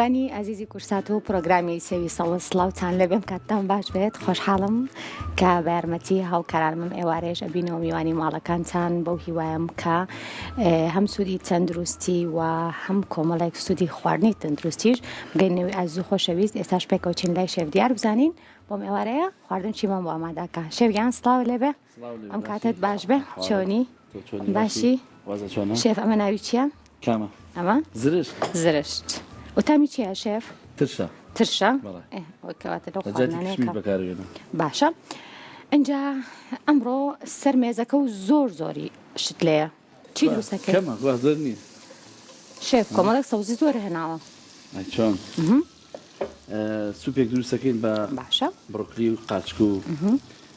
بینەرانی ئازیزی کورسات و پرۆگرامی سێوی سەوز سڵاوتان لێبێم کاتتان باش بێت خۆشحاڵم کە بە یارمەتی هاوکارانمم ئێوارێش ئەبینەوە میوانی ماڵەکانتان بەو هیوایم کە هەم سوودی تەندروستی و هەم کۆمەڵێک سوودی خواردنی تەندروستیش بگەینەوەی ئازیز و خۆشەویست ئێستاش پێکەوە چین لای شێف دیار بزانین بۆم ئێوارەیە خواردن چیمان بۆ ئامادەکە شێف گیان سڵاو لێبێ ئەم کاتت باش بێ چۆنی باشی شێف ئەمە ناوی چییە؟ کامە؟ ئەمە؟ زرشت زرشت و تامی چییە شێف؟ ترشە ترشە؟ کەواتە لەو خواردنانەیە باشە ئینجا ئەمڕۆ سەر مێزەکە و زۆر زۆری شت لێیە چی دروستەکەی؟ کەمە وا زۆر نییە شێف کۆمەڵێک سەوزی زۆر هێناوە ئەی چۆن؟ سوپێک دروستەکەین بە باشە بڕۆکلی و قارچک و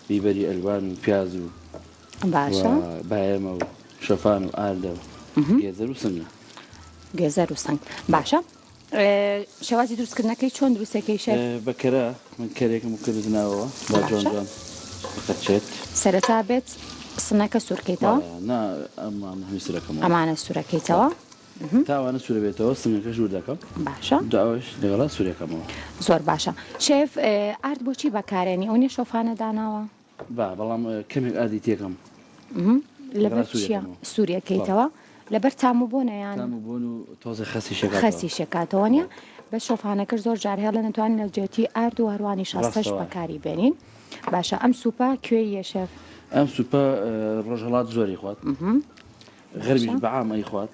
بیبەری ئەلوان و پیاز و باشە بایەمە و شۆفان و ئاردە و گێزەر و سنگە. گێزەر و سنگ باشە شێوازی دروستکردنەکەی چۆن دروستەکەی شێف؟ بە کەرە من کەرێکم کرد ناوەوە با جوان جوان بقرچێت. سەرەتا بێت سنەکە سوورکەیتەوە؟ نا ئەمانە هەمی سوورەکەمەوە. ئەمانە سوورەکەیتەوە. تا ئەوانە سوورە بێتەوە سنگەکەش ورد دەکەم. باشە. جا ئەوەش لەگەڵا سوورەکەمەوە. زۆر باشە شێف ئارد بۆچی بەکارێنی ئەو نیە شۆفانە داناوە؟ با بەڵام کەمێک ئاردی تێکەم. لەبەر چیە سوورەکەیتەوە؟ لەبەر تام و بۆنە یان؟ تام و بۆن و تۆزێ خەسی شەکاتەوە. خەسی شەکاتەوە نیە؟ بەس شۆفانەکەش زۆر جار هەیە نەتوانین لە جێتی ئارد و هەروانی شاستەش بەکاری بێنین. باشە ئەم سوپە کوێیە شێف؟ ئەم سوپە ڕۆژهەڵات زۆری خوات. غەربیش بە عام ئەیخوات.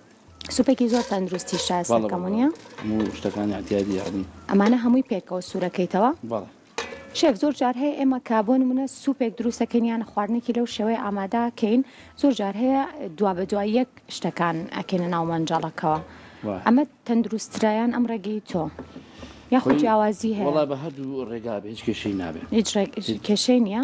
سوپێکی زۆر تەندروستی شایستە کەمونیە. هەموو شتەکانی اعتیادی یعنی. ئەمانە هەمووی پێکەوە سوورەکەیتەوە؟ بەڵێ. شێف زۆر جار هەیە ئێمە کە بۆ نمونە سوپێک دروست ئەکەین یان خواردنێکی لەو شێوەیە ئامادە ئەکەین زۆر جار هەیە دوا بە دوای یەک شتەکان ئەکەینە ناو مەنجەڵەکەوە ئەمە تەندروستترە یان ئەم ڕێگەی تۆ یاخود جیاوازی هەیە؟ وەڵا بە هەردوو ڕێگا بێ هیچ کێشەی نابێ. هیچ کێشەی نییە؟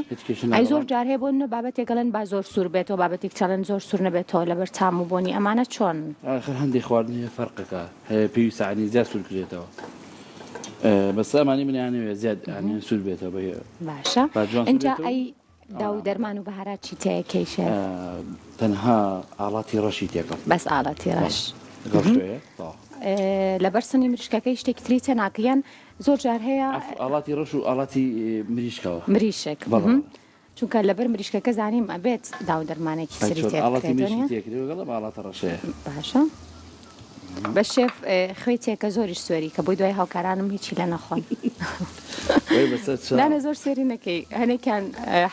ئەی زۆر جار هەیە بۆ نمونە بابەتێک ئەڵێن با زۆر سوور بێتەوە بابەتێک ئەڵێن زۆر سوور نەبێتەوە لەبەر تام و بۆنی ئەمانە چۆن؟ ئاخر هەندێک خواردن هەیە فەرقەکە هەیە پێویستە یانی زیاد سوور کرێتەوە بەس ئەمانی من یانەوێ زیاد یانی سوور بێتەوە بە باشە ئینجا ئەی داو و دەرمان و بەهارات چی تێکەی شێف؟ تەنها ئاڵاتی ڕەشی تێکەم. بەس ئاڵاتی ڕەش. لەگەڵ شوێ تەواو. لەبەر سنی مریشکەکەی شتێکی تری تێ ناکەی یان زۆر جار هەیە. ئاڵاتی ڕەش و ئاڵاتی مریشکەوە. مریشک. چونکە لەبەر مریشکەکە زانیم ئەبێت داو دەرمانێکی تری تێ ئاڵاتی مریشکی تێکرێ لەگەڵ ئەم ئاڵاتە ڕەشەیە. باشە بەس شێف خوێی تێکە زۆریش سوێری کە بۆی دوای هاوکارانم هیچی لە نەخۆن. نانە زۆر سوێری نەکەی هەنێکیان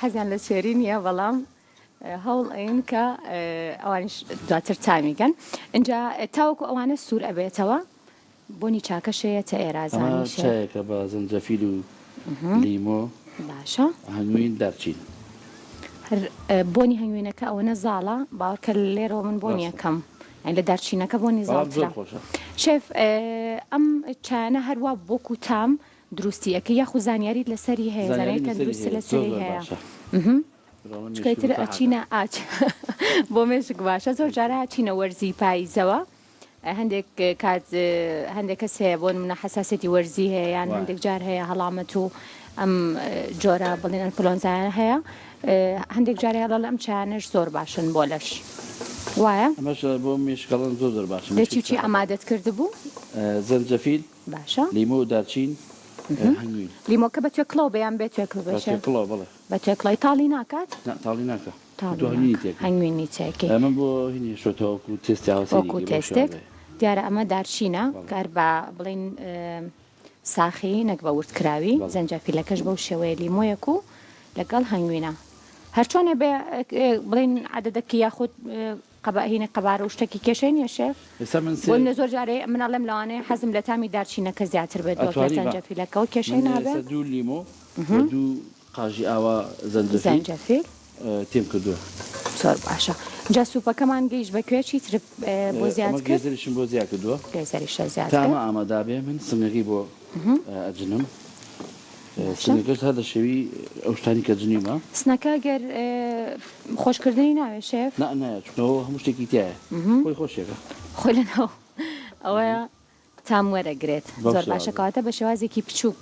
حەزیان لە سوێری نییە بەڵام هەوڵ ئەین کە ئەوانیش دواتر تامیکەن اینجا تاوەکو ئەوانە سوور ئەبێتەوە بۆنی چاکەش هەیە تە ئێرازانی ئەمە شێف. چایەکە بە زەنجەفیل و لیمۆ باشە. هەنگوین دارچین. هەر بۆنی هەنگوینەکە ئەوەنە زاڵە باوەڕکە لێرەوە من بۆنی ڕاستە. ئەکەم یانی لە دارچینەکە بۆنی بەڵام زۆر زاڵترە. خۆشە. شێف ئەم چایانە هەروا وەکو تام دروستی ئەکەی یاخو زانیاریت لەسەری هەیە زانیاری زانیاریم لەسەری تەندروستی هەیە زۆر لەسەری زۆر هەیە باشە. چونکە ئیتر ئەچینە ئاچ بۆ مێشک باشە زۆر جارە ئەچینە وەرزی پاییزەوە هەندێک کات هەندێک کەس هەیە بۆ نمونە حەساسیەتی وەرزی هەیە یان هەندێک جار هەیە هەڵامەت و ئەم جۆرە بڵێن ئەنفلۆنزایە هەیە هەندێک جار هەیە ئەم چایانەش زۆر باشن بۆ لەش وایە ئەمەش بۆ مێشکەڵن زۆر زۆر باشە لە چی چی ئامادەت کردبوو زەنجەفیل باشە لیمۆ و دارچین هەنگوین لیمۆکە بە توێکڵەوە بێ یان بێ توێکڵ بە توێکڵەوە بەڵێ بە توێکڵەی تاڵی ناکات نا تاڵی ناکا تاڵی تۆ هەنگوینی ناکا تێکەی. هەنگوینی تێکەی. ئەمە بۆ هینی شۆتە وەکو تێستی ئاوە سەیری وەکو کەی بەو تێستێک شێوازەیە. دیارە ئەمە دارچینە بەڵێ. کە هەر بە بڵێین ساخی نەک بە وردکراوی بەڵێ. زەنجەفیلەکەش بەو شێوەیە لیمۆیەک و لەگەڵ هەنگوینە هەرچۆنێ بێ بڵێین عەدەدەکی یاخود قەبا هینی قەبارە و شتەکی کێشەی نیە شێف؟ ئێستا من سێ بۆ منە زۆر جارێ من ئەڵێم لەوانەیە حەزم لە تامی دارچینەکە زیاتر بێت وەک لە ئەتوانی با زەنجەفیلەکەوە کێشەی من نابێ؟ ئێستا دوو لیمۆ و دوو قاژی ئاوا زەنجەفیل زەنجەفیل. تێم کردووە. زۆر باشە جا سوپەکەمان گەیشت بە کوێ چی ترت بۆ زیاد ئەمە کرد؟ گێزەریشم بۆ زیاد کردووە. گێزەریشت زیاد تا کرد. ئەمە ئامادە بێ من سنگەکەی بۆ ئەجنم. باشە. سنگەکەش هەر لە شێوی ئەو شتانی کە جنیومە. سنەکە گەر خۆشکردنی ناوێ شێف؟ نا نایە چونکە ئەوە هەموو شتێکی تیایە خۆی خۆشێکە. خۆی لەناو ئەوەیە. تام وەرەگرێت. بەو زۆر باشە شێوازە. کەواتە بە شێوازێکی بچووک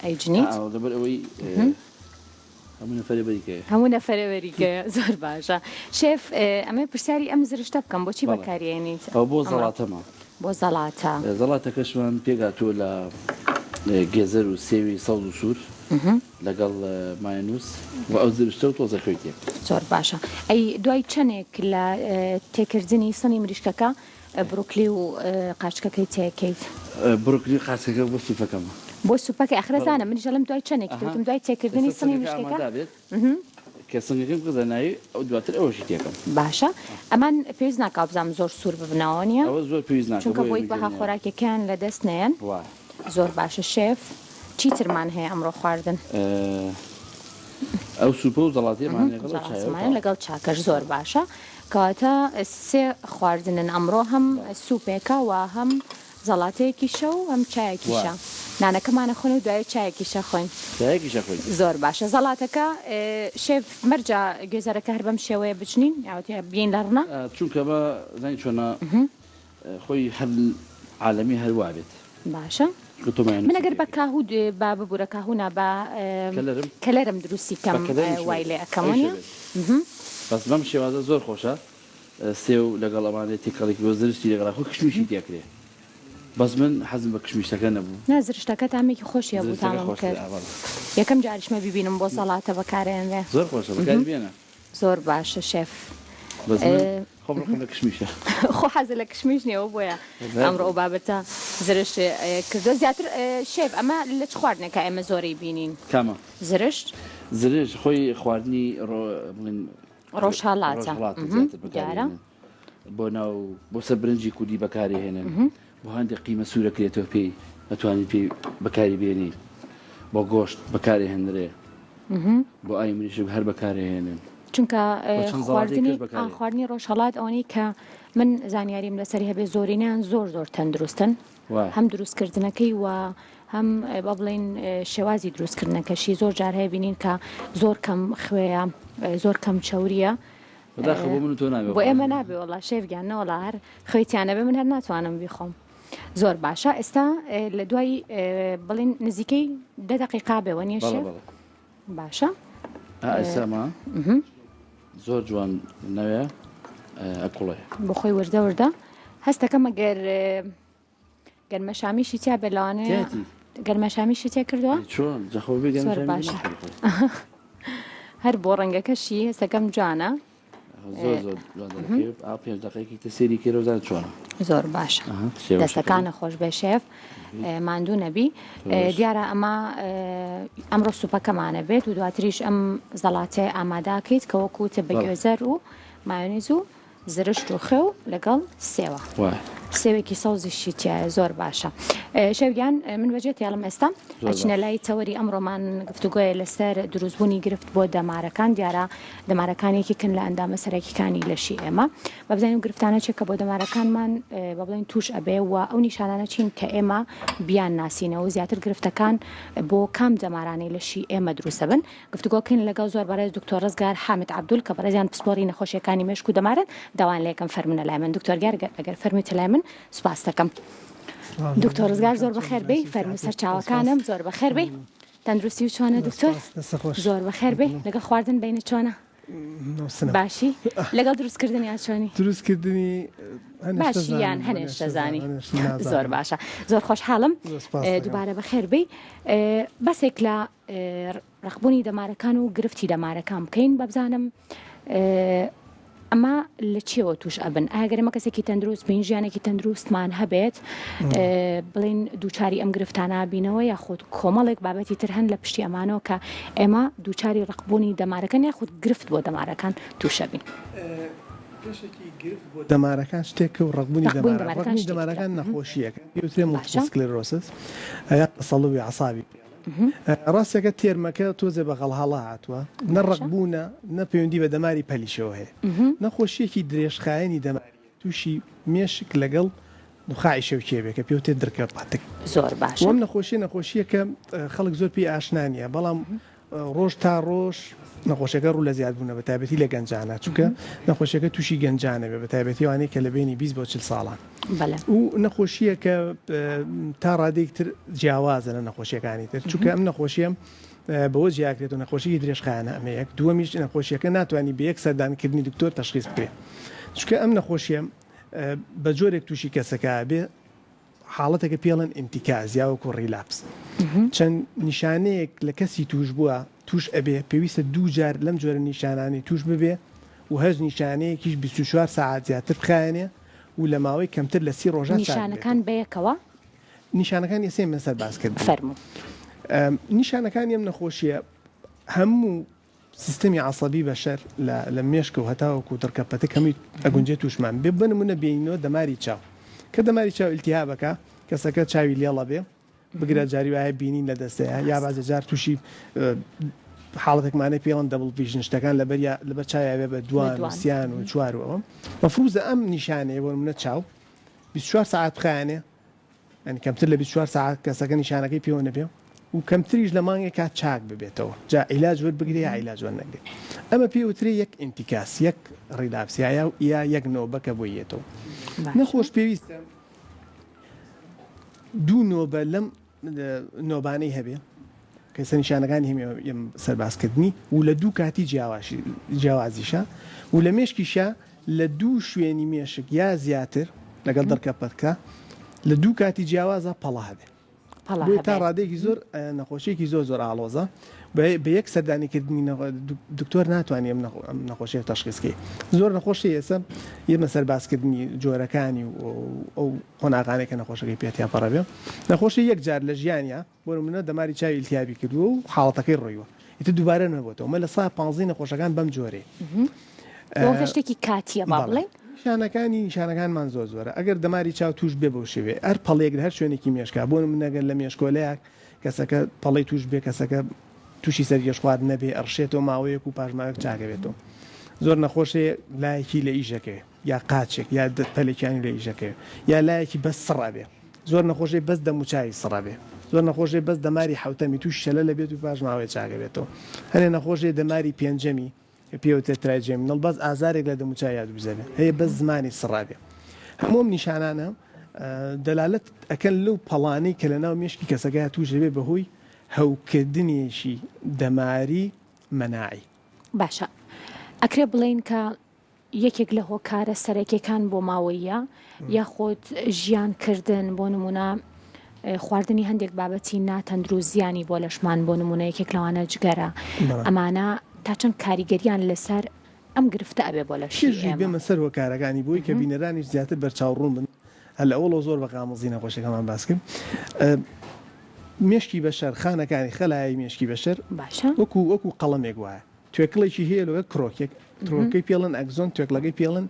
ئەیجنیت. ئا لەبەر ئەوەی هەموو نەفەرێ بەری کەوێ. هەموو نەفەرێ بەری کەوێ زۆر باشە. شێف ئەمەوێ پرسیاری ئەم زرشتە بکەم بۆچی بەڵێ بەکاری ئێنیت ئەوە بۆ ئەمڕۆ؟ زەڵاتەمە. بۆ زەڵاتە. زەڵاتەکەشمان پێکهاتووە لە گێزەر و سێوی سەوز و سوور لەگەڵ مایۆنیز و ئەو زرشتە و تۆزە خوێی تێ. زۆر باشە ئەی دوای چەنێک لە تێکردنی سنی مریشکەکە بروکلی و قارچکەکەی تێکەیت؟ بروکلی و قارچکەکە بۆ سوپەکەمە. بۆ سوپەکەی ئاخر ئەزانم منیش ئەڵێم دوای چەنێک وتم دوای تێکردنی سنی مریشکەکە. کە سنگەکەم کردە ناوی ئەو دواتر ئەوەشی تێکەم. باشە ئەمان پێویست ناکا وابزانم زۆر سوور ببنەوە نیە؟ ئەوە زۆر پێویست ناکا چونکە بۆی بەها خۆراکیەکەیان لە دەست نەیەن. وایە. زۆر باشە شێف چی ترمان هەیە ئەمڕۆ خواردن؟ ئەو سوپە و زەڵاتیەمان لەگەڵ ئەو چایە و لەگەڵ چاکەش زۆر باشە کەواتە سێ خواردنن ئەمڕۆ هەم سوپێکە و هەم زەڵاتەیەکیشە و هەم چایەکیشە نانەکەمان ئەخۆین و دوایی چایەکیش ئەخۆین. چایەکیش ئەخۆین. زۆر باشە زەڵاتەکە شێف مەرجە گوێزەرەکە هەر بەم شێوەیە بچنین یاوەتە بیەین لە ڕنە؟ چونکە بە زانی چۆنە خۆی هەر عالەمی هەر وابێت. باشە من ئەگەر بە کاهوو بە ببورە کاهوو نا بە کەلەرم کەلەرم دروستی کەم وای لێ ئەکەم وەنیە؟ بەس بەم شێوازە زۆر خۆشە. سێو لەگەڵ ئەمانەی تێکەڵی کردوە زرشتی لەگەڵا خۆ کشمیشی تێکرێ بەس من حەزم بە کشمیشەکە نەبوو. نا زرشتەکە تامێکی خۆشی هەبوو زرشتەکە تامم خۆشترە کرد ئا بەڵێ. یەکەم جاریشمە بیبینم بۆ زەڵاتە بەکارئێنرێ. زۆر خۆشە بەکاری بێنە. زۆر باشە شێف. بەس من خۆم ڕقم لە کشمیشە. خۆ حەزت لە کشمیش نیە ئەوە بۆیە ئەمڕۆ ئەو بابەتە زرشت کردوە زیاتر شێف ئەمە لە چ خواردنێکا ئێمە زۆرەی بینین؟ کامە؟ زرشت. زرشت خۆی خواردنی ڕۆ بڵێن ڕۆژهەڵاتە ڕۆژهەڵاتە زیاتر بەکارێنن بۆ ناو بۆ سەر برنجی کوردی بەکارێهێنن بۆ هەندێک قیمە سوورە کرێتەوە پێی ئەتوانی پێی بەکاری بێنی بۆ گۆشت بەکارێهێنرێ بۆ ئاوی مریشک هەر بەکارێهێنن چونکە خواردنی خواردنی ڕۆژهەڵات ئەوەی کە من زانیاریم لەسەری هەبێ زۆرینیان زۆر زۆر تەندروستن هەم دروستکردنەکەی و هەم با بڵێین شێوازی دروستکردنەکەشی زۆر جار هەیە بینین کە زۆر کەم خوێیە زۆر کەم چەوریە بەداخەوە بۆ من و تۆ نابێ بۆ ئێمە نابێ وەڵا شێف گیان نەوەڵا هەر خوێی تیا نەبێ من هەر ناتوانم بیخۆم زۆر باشە ئێستا لە دوای بڵین نزیکەی دە دقیقا بێ وەنیە بەڵێ شێف بەڵێ باشە ئێستا ئەمە زۆر جوان نەوێ ئەکوڵێ بۆ خۆی وردە وردە هەستەکەم ئەگەر گەرمەشامیشی تیا بێ لەوانەیە گەرمەشامیشی تێ کردووە چۆن جەخۆ بێ زۆر باشە هەر بۆ ڕەنگەکەشی هەستەکەم جوانە زۆر زۆر پێنج دقیقی تر سێری کێرەوزان چۆنە زۆر باشە دەستەکانە خۆش بێ شێف ماندوو نەبی دیارە ئەمە ئەمڕۆ سوپەکەمانە بێت و دواتریش ئەم زەڵاتێ ئاماداکەیت کە وەکوتە بە گوێزەر و مایۆنیز و زرشت و خوێ و لەگەڵ سێوە. وایە. سێوێکی سەوزیشی تیایە زۆر باشە. شێف گیان من بەجێ تێڵم ئێستا زۆر ئەچینە باش. لای تەوەری ئەمڕۆمان گفتوگۆیە لەسەر دروستبوونی گرفت بۆ دەمارەکان دیارە دەمارەکان یەکێکن لە ئەندامە سەرەکیکانی لەشی ئێمە با بزانین ئەو گرفتانە چیە کە بۆ دەمارەکانمان با بڵێین توش ئەبێ و ئەو نیشانانە چین کە ئێمە بیان ناسینەوە و زیاتر گرفتەکان بۆ کام دەمارانەی لەشی ئێمە دروست ئەبن گفتوگۆ کەین لەگەڵ زۆر بەڕێز دکتۆر ڕزگار حامد عەبدول کە بەڕێزیان پسپۆڕی نەخۆشیەکانی مێشک و دەمارن داوایان لێکەم فەرمونە لای من دکتۆر گیان ئەگەر فەرموویتە لای من سوپاست دەکەم دکتۆر ڕزگار زۆر بەخێر بێی فەرموو سەرچاوەکانم زۆر بەخێر بێی تەندروستی و چۆنە دکتۆر زۆر بەخێر بێی لەگەڵ خواردن بینە چۆنە باشی لەگەڵ دروستکردنیان چۆنی؟ دروستکردنی باشی یان هەنێشتە زانی زۆر باشە زۆر خۆشحاڵم دووبارە بەخێر بێی بەسێک لە ڕەقبوونی دەمارەکان و گرفتی دەمارەکان بکەین بەبزانم ئەمە لە چیەوە توش ئەبن ئاگەر ئەمە کەسێکی تەندروست بین ژیانێکی تەندروستمان هەبێت بڵین دووچاری ئەم گرفتانە بینەوە یاخود کۆمەڵێک بابەتی تر هەن لە پشتی ئەمانەوە کە ئێمە دووچاری ڕقبوونی دەمارەکان یاخود گرفت بۆ دەمارەکان تووشە بین. پێشەکی گرفت بۆ دەمارەکان شتێکە و ڕەقبوونی دەمارەکان دەمارەکان نەخۆشییەکە پێوترێ multiple sclerosis یا تەسەڵوبی عەسابی ڕاستەکە تێرمەکە تۆزێ بە غەڵهەڵە هاتووە، نە ڕەقبوونە، نە پەیوەندی بە دەماری پەلیشەوە هەیە. نەخۆشییەکی درێژخایەنی دەمارییە، تووشی مێشک لەگەڵ نوخاعی شەوکییە بێ کە پێوترێت دڕکە پاتک. زۆر باشە. وەم نەخۆشییە نەخۆشییەکە خەڵک زۆر پێی ئاشنا نییە، بەڵام ڕۆژ تا ڕۆژ نەخۆشیەکە ڕوو لە زیادبوونە بە تایبەتی لە گەنجانە، چونکە نەخۆشیەکە تووشی گەنجانە بێ بە تایبەتی ئەوانەی کە لە بەینی 20 بۆ 40 ساڵان. بەلێ. و نەخۆشییەکە تا ڕادەیەک تر جیاوازە لە نەخۆشیەکانی تر، چونکە ئەم نەخۆشیە بەوە جیاکرێتەوە نەخۆشیی درێژخایەنە ئەمە یەک، دووەمیش نەخۆشیەکە ناتوانی بە یەک سەردانکردنی دکتۆر تەشخیس بکرێ، چونکە ئەم نەخۆشیە. بە جۆرێک تووشی کەسەکە بێ حاڵەتێکە پێڵێن انتكاس یا وەکو relapse. چەند نیشانەیەک لە کەسی تووشبووە تووش ئەبێ پێویستە دوو جار لەم جۆرە نیشانانەی تووش ببێ و هەر نیشانەیەکیش 24 سەعات زیاتر بخایەنێ و لە ماوەی کەمتر لە 30 ڕۆژا چاک نیشانەکان ببێتەوە. بەیەکەوە؟ نیشانەکانی ئێستا ئێمە سەر باس کردنی. فەرموو. نیشانەکانی ئەم نەخۆشیە هەموو سیستەمی عەسەبی بەشەر لە لە مێشکەوە هەتاوەکو دڕکە پەتک هەمووی ئەگونجێ تووشمان بێ بە نمونە بێینەوە دەماری چاو کە دەماری چاو ئیلتیهابەکە کەسەکە چاوی لێڵە بێ بگرە جاری وایە بینین لە دەستەیە یا بازێ جار تووشی حاڵەتێکمانەی پێڵن double vision شتەکان لەبەر لەبەر چاویا بێ بە دوان و سیان و چوار و ئەوە مەفروزە ئەم نیشانەیە بۆ نمونە چاو 24 سەعات بخایەنێ یانی کەمتر لە 24 سەعات کەسەکە نیشانەکەی پێوە نەبێ و کەمتریش لە مانگێکا چاک ببێتەوە جا عیلاج وەربگرێ یا عیلاج وەرنەگرێ ئەمە پێ وترێ یەک انتكاس یەک relapse یا یا یا یەک نۆبە کە بۆی یەتەوە نەخۆش پێویستە دوو نۆبە لەم نۆبانەی هەبێ کە سە نیشانەکانی هەم سەربازکردنی و لە دوو کاتی جیاوازیشە و لە مێشکیشە لە دوو شوێنی مێشک یا زیاتر لەگەڵ دڕکە پەتکە لە دوو کاتی جیاوازە پەڵە هەبێ بۆیە تا ڕادەیەکی زۆر نەخۆشیەکی زۆر زۆر ئاڵۆزە بە یەک سەردانیکردنی دکتۆر ناتوانانی ئەم نەخۆشیە تەشخیصکەی زۆر نەخۆشی ئێستا یەمە سەربازکردنی جۆرەکانی و ئەو قۆناغانێک کە نەخۆشەکەی پێ تێپەڕەبێ نەخۆشی یەک جار لە ژیانیا بۆ نمونە دەماری چاوی ئیلتیابی کردووە و حاڵەتەکەی ڕۆیوە ئیتر دووبارە نەبۆتەوە مە لە سا پانزەی نەخۆشەکان بەم جۆرەیە. وەکە شتێکی کاتیە با بڵێین. نیشانەکانی نیشانەکانمان زۆر زۆرە ئەگەر دەماری چاو توش بێ بەو شێوەیە هەر پەڵەیەک لە هەر شوێنێکی مێشکا بۆ نمونە گەر لە مێشکۆلەیەک کەسەکە پەڵەی توش بێ کەسەکە توشی سەرگێژخواردن نەبێ ئەڕشێتەوە ماوەیەک و پاش ماوەیەک چاکەبێتەوە زۆر نەخۆش هەیە لایەکی لە ئیشەکەوێ یا قاچێک یا پەلێکیانی لە ئیشەکەوێ یا لایەکی بەس سڕ ئەبێ زۆر نەخۆشەی بەس دەموچاوی سڕ ئەبێ زۆر نەخۆشەی بەس دەماری حەوتەمی توشی شەلەل ئەبێت و پاش ماوەیەک چاکەبێتەوە هەنێ نەخۆشەی دەماری پێنجەمی کە پێی وترێت trigeminal بەس ئازارێک لە دەموچاویا دروست ئەبێ هەیە بەس زمانی سڕ ئەبێ هەموو ئەم نیشانانە دەلالەت ئەکەن لەو پەڵانەی کە لەناو مێشکی کەسەکەیا توش دەبێت بەهۆی هەوکردنێکی دەماری مەناعی. باشە ئەکرێ بڵێین کە یەکێک لە هۆکارە سەرەکیەکان بۆ ماوەییە یاخود ژیان کردن بۆ نمونە خواردنی هەندێک بابەتی ناتەندروست زیانی بۆ لەشمان بۆ نمونە یەکێک لەوانە جگەرە ئەمانە تا چەند کاریگەریان لەسەر ئەم گرفتە ئەبێ بۆ لەشی پێش ئەوەی بێمە سەر هۆکارەکانی بۆی کە بینەرانیش زیاتر بەرچاو ڕوون بن هەر لە ئەوەڵەوە زۆر بە غامزی نەخۆشیەکەمان باس کرد مێشکی بەشەر خانەکانی خەلایای مێشکی بەشەر باشە وەکو وەکو قەڵەمێک وایە توێکڵێکی هەیە لەوە کرۆکێک کرۆکەی پێڵن axon توێکڵەکەی پێڵن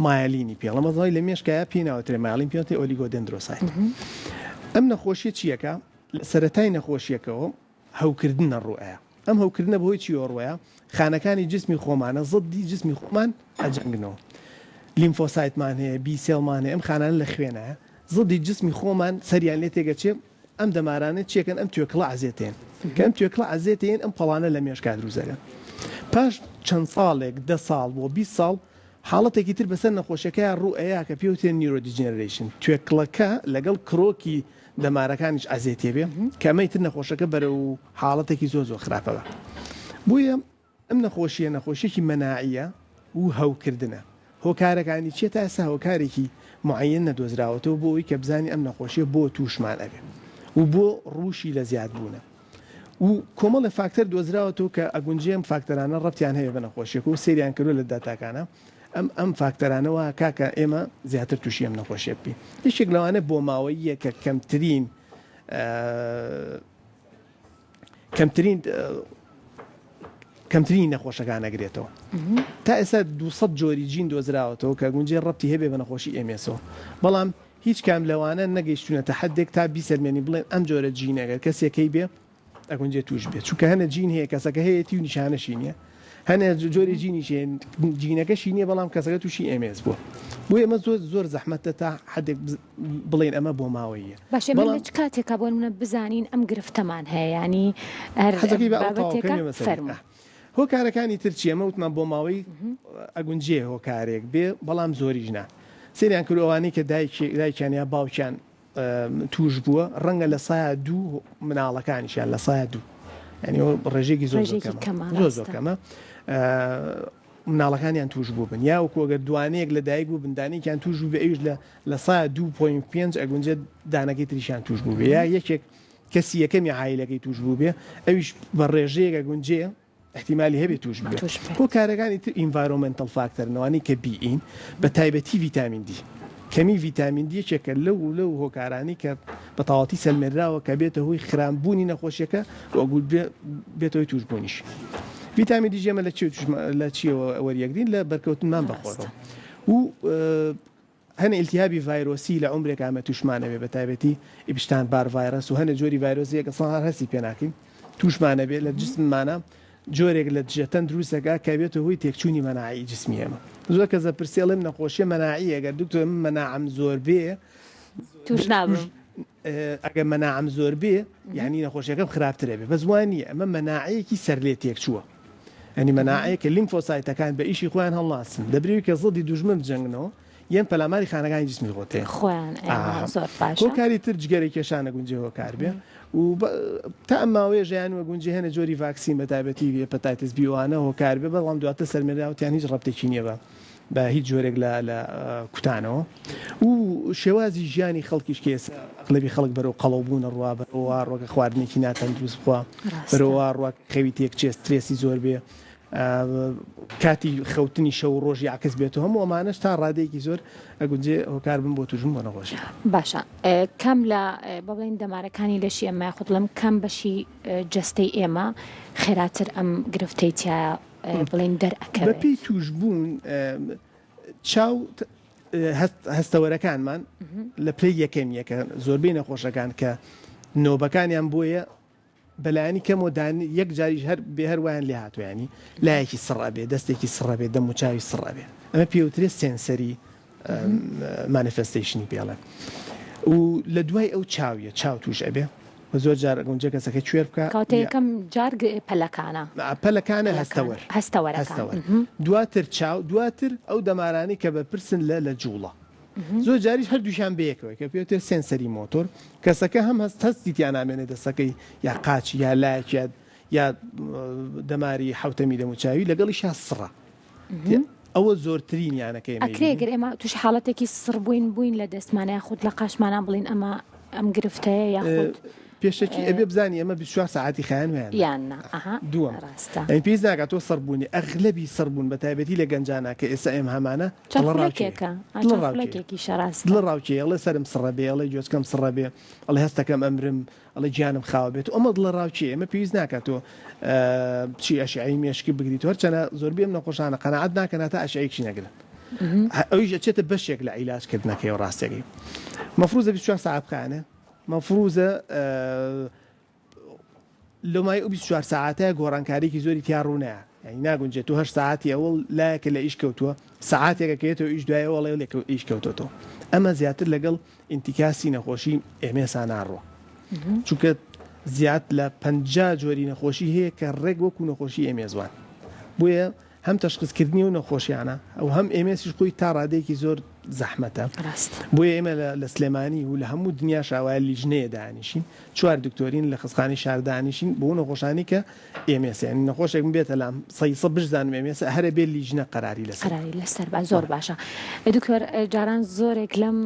مایەلینی پێڵە مەزای لە مێشکایە پێی ناوترێ مایەلین پێوتێ oligodendrocyte ئەم نەخۆشیە چیەکە لە سەرەتای نەخۆشیەکەەوە هەوکردنە ڕوئەیە ئەم هەوکردنە بەهۆی چیەوە ڕوەیە خانەکانی جسمی خۆمانە زدی جسمی خۆمان ئەجەنگنەوە lymphocyte مان هەیە B cell مان هەیە ئەم خانانە لە خوێنە زدی جسمی خۆمان سەریان لێ تێگەچێ ئەم دەمارانە چیەکەن ئەم توێکڵە عەزێتێن کە ئەم توێکڵە عەزێتێن ئەم پەڵانە لە مێشکا دروست دەکەن پاش چەند ساڵێک دە ساڵ بۆ 20 ساڵ حاڵەتێکی تر بەسەر نەخۆشیەکەیا ڕوو ئەیا کە پێوتێن neurodegeneration توێکڵەکە لەگەڵ کرۆکی دەمارەکانیش عەزێتێ بێ کە ئەمەی تر نەخۆشەکە بەرەو حاڵەتێکی زۆر زۆر خراپە بە بۆیە ئەم نەخۆشییە نەخۆشییەکی مەناعییە و هەوکردنە. هۆکارەکانی چییە؟ تا ئێستا هۆکارێکی موعەیەن نەدۆزراوەتەوە بۆ ئەوەی کە بزانین ئەم نەخۆشییە بۆ تووشمان ئەبێ و بۆ ڕووشی لە زیادبوونە و کۆمەڵێ فاکتەر دۆزراوەتەوە کە ئەگونجێ ئەم فاکتەرانە ڕەبتیان هەیە بە نەخۆشییەکە و سەیریان کردووە لە داتاکانا ئەم ئەم فاکتەرانە وا ئەکا کە ئێمە زیاتر تووشی ئەم نەخۆشییە ببین. یەکێک لەوانە بۆماوەییە کە کەمترین کەمترین کەمترینی نەخۆشەکان ئەگرێتەوە. تا ئێستا 200 جۆری جین دۆزراوەتەوە کە گونجێ ڕەبتی هەبێ بە نەخۆشی MS ەوە، بەڵام هیچ کام لەوانە نەگەیشتوونەتە حەدێک تا بیسەلمێنین بڵێن ئەم جۆرە جینە گەر کەسێک هەیبێ ئەگونجێ تووش بێت، چونکە هەنێ جین هەیە کەسەکە هەیەتی و نیشانەشی نییە، هەنێ جۆری جینیش هەیە جینەکەشی نییە بەڵام کەسەکە تووشی MS بووە. بۆیە ئەمە زۆر زۆر زەحمەتە تا حەدێک بڵێین ئەمە بۆماوەییە. باشە ئێمە لە چ کاتێکا بۆ نمونە بزانین ئەم گرفتەمان هەیە یانی هەر حەزەکەی با ئەو تەواو بابەتێکە کەین بێمە سەری. فەرموو. هۆکارەکانی تر چیە؟ ئەمە وتمان بۆماوەی ئەگونجێ هۆکارێک بێ بەڵام زۆریش نا. سەیریان کردوە ئەوانەی کە دایکی دایکیان یا باوکیان توش بووە ڕەنگە لە سایا دوو مناڵەکانیشیان لە سایا دوو یانی ڕێژەیەکی زۆر زۆر ڕێژەیەکی کەمە کەمە زۆر زۆر ڕاستە. کەمە. مناڵەکانیان توش بووبن یا وەکو ئەگەر دوانەیەک لە دایک بووبن دانەیەکیان توش بووبێ ئەویش لە لە سا 2.5 ئەگونجێت دانەکەی تریشیان توش بووبێ یا یەکێک کەسی یەکەمی عایلەکەی توش بووبێ ئەویش بە ڕێژەیەک ئەگونجێ احتیمالی هەبێ توش ببێ. هۆکارەکانی تر environmental factor ن ئەوانەی کە بیئین بە تایبەتی ڤیتامین دی. کەمی ڤیتامین دی یەکێکە لەو لەو هۆکارانەی کە بە تەواوەتی سەلمێنراوە کە بێتە هۆی خراپبوونی نەخۆشیەکە و بێتە هۆی توشبوونیش. ڤیتامین دیش ئێمە لە چی لە چیەوە وەریەگرین لە بەرکەوتنمان بە خۆرەوە و هەنێ ئیلتیهابی ڤایرۆسی لە عومرێکا ئەمە تووشمان ئەبێ بەتایبەتی Epstein Barr virus و هەنێ جۆری ڤایرۆسی هەیە کە سەڵ هەر هەستی پێ ناکەین تووشمان ئەبێ لە جسممانا جۆرێک لە دژەتەن دروست ئەکا کە ئەبێتە هۆی تێکچوونی مەناعی جسمی ئێمە زۆر کەس ئەپرسێ ئەڵێم نەخۆشیە مەناعیە گەر دکتۆر من مەناعەم زۆر بێ تووش نابم ئەگەر مەناعەم زۆر بێ یعنی نەخۆشیەکەم خراپتر ئەبێ بەس وا نییە ئەمە مەناعەیەکی سەرلێ تێکچووە یعنی مەناعەیەکە lymphocyte ەکان بە ئیشی خۆیان هەڵناسن دەبریوی کە زڵدی دوژمن بجەنگنەوە یەن پەلاماری خانەکانی جسمی خۆت دەیەن خۆیان ئێمە زۆر باشە هۆکاری تر جگەرە کێشانە گونجێ هۆکار بێ و تا ئەم ماوەیە ژیان وە گونجێ هەنە جۆری ڤاکسین بە تایبەتی hepatitis B وانە هۆکار بێ بەڵام دواتر سەلمێنراوتیان هیچ ڕەبتێکی نییە بە بە هیچ جۆرێک لە لە کوتانەوە و شێوازی ژیانی خەڵکیش کە ئێستا ئەغلەبی خەڵک بەرەو قەڵەو بوون ئەڕوا بەرەو وا ڕوا کە خواردنێکی ناتەندروست بخوا بەرەو وا ڕوا کە خەوی تێکچێ سترێسی زۆر بێ کاتی خەوتنی شەو و ڕۆژی عەکس بێت و هەموو ئەمانەش تا ڕادەیەکی زۆر ئەگونجێ هۆکار بن بۆ تووشبوون بە نەخۆشی. باشە کام لە با بڵێین دەمارەکانی لەشی ئێمە یاخود بڵێم کام بەشی جەستەی ئێمە خێراتر ئەم گرفتەی تیایە بڵێین دەرئەکەوێت؟ بەپێی تووشبوون چاو هەستەوەرەکانمان لە پلەی یەکەمیە کە زۆربەی نەخۆشەکان کە نۆبەکانیان بۆیە بەلایەنی کەمەوە دان یەک جاریش هەر بێ هەر وایان لێ هاتووە یانی لایەکی سڕ ئەبێ دەستێکی سڕ ئەبێ دەم و چاوی سڕ ئەبێ ئەمە پێوترێ sensory manifestation ی پێڵێن و لە دوای ئەو چاویە چاو توش ئەبێ و زۆر جار گونجە کەسەکە کوێر بکە کاتە یەکەم جار پەلەکانە پەلەکانە هەستەوەر هەستەوەرەکان دواتر چاو دواتر ئەو دەمارانەی کە بەرپرسن لە لە جوڵە زۆر جاریش هەردووکیان بەیەکەوە کە پێوترێت sensory motor کەسەکە هەم هەست هەستی تیا نامێنێ دەستەکەی یا قاچی یا لایەک یا یا دەماری حوتەمی دەموچاوی لەگەڵیشا سڕە ئەوە زۆرترین یانەکەی ئەکرێ گەر ئێمە تووشی حاڵەتێکی سڕبووین بووین لە دەستمانە یاخود لە قاچمانە بڵین ئەمە ئەم گرفتەیە یاخود پێشەکی ئەبێ بزانی ئەمە 24 سەعاتی خایەن ویان یان نا ئەها دووەم ڕاستە ئەی پێویست ناکات تۆ سڕبوونی ئەغلەبی سڕبوون بە تایبەتی لە گەنجانا کە ئێستا ئێمە هەمانە چەند خولەکێکە چەند خولەکێکیشە ڕاستە دڵە ڕاوکێ ئەڵێ سەرم سڕە بێ ئەڵێ گوێچکەم سڕە بێ ئەڵێ هەستەکەم ئەمرم ئەڵێ گیانم خاوە بێت ئەمە دڵە ڕاوکێ ئێمە پێویست ناکات تۆ بچی ئەشعەی مێشکی بگریت هەرچەنە زۆربەی ئەم نەخۆشانە قەناعەت ناکەن هەتا ئەشعەیەکیش نەگرن ئەویش ئەچێتە بەشێک لە عیلاج کردنەکەی و ڕاستەکەی مەفروزە 24 سەعات بخایەنێ مەفروزە لەمای ئەو 24 سەعاتە گۆڕانکاریکی زۆری تیا ڕوونایە یانی ناگونجێت تۆ هەشت سەعاتی ئەوەڵ لایەکە لە ئیش کەوتووە سەعاتێکە کەێتەوە ئیش دوای ئەوەڵێ لێ ئیش کەوتۆتەوە ئەمە زیاتر لەگەڵ ئینتیکاسی نەخۆشی MS ا ناڕوا چونکە زیاد لە 50 جۆری نەخۆشی هەیە کە ڕێک وەکو نەخۆشی MS وان بۆیە هەم تەشخیسکردنی ئەو نەخۆشیانە و هەم MS یش خۆی تا ڕادەیەکی زۆر زەحمەتە. ڕاستە. بۆیە ئێمە لە سلێمانی و لە هەموو دنیاش ئاوایە لیژنەیە دانیشین، چوار دکتۆرین لە خەستخانەی شار دانیشین بۆ ئەو نەخۆشانەی کە MS ە. یانی نەخۆشێک من بێتە لام سەیسە بشزانم MS ە هەر ئەبێ لیژنە قەراری لەسەر. قەراری لەسەر با. زۆر باشە دکتۆر جاران زۆرێک لەم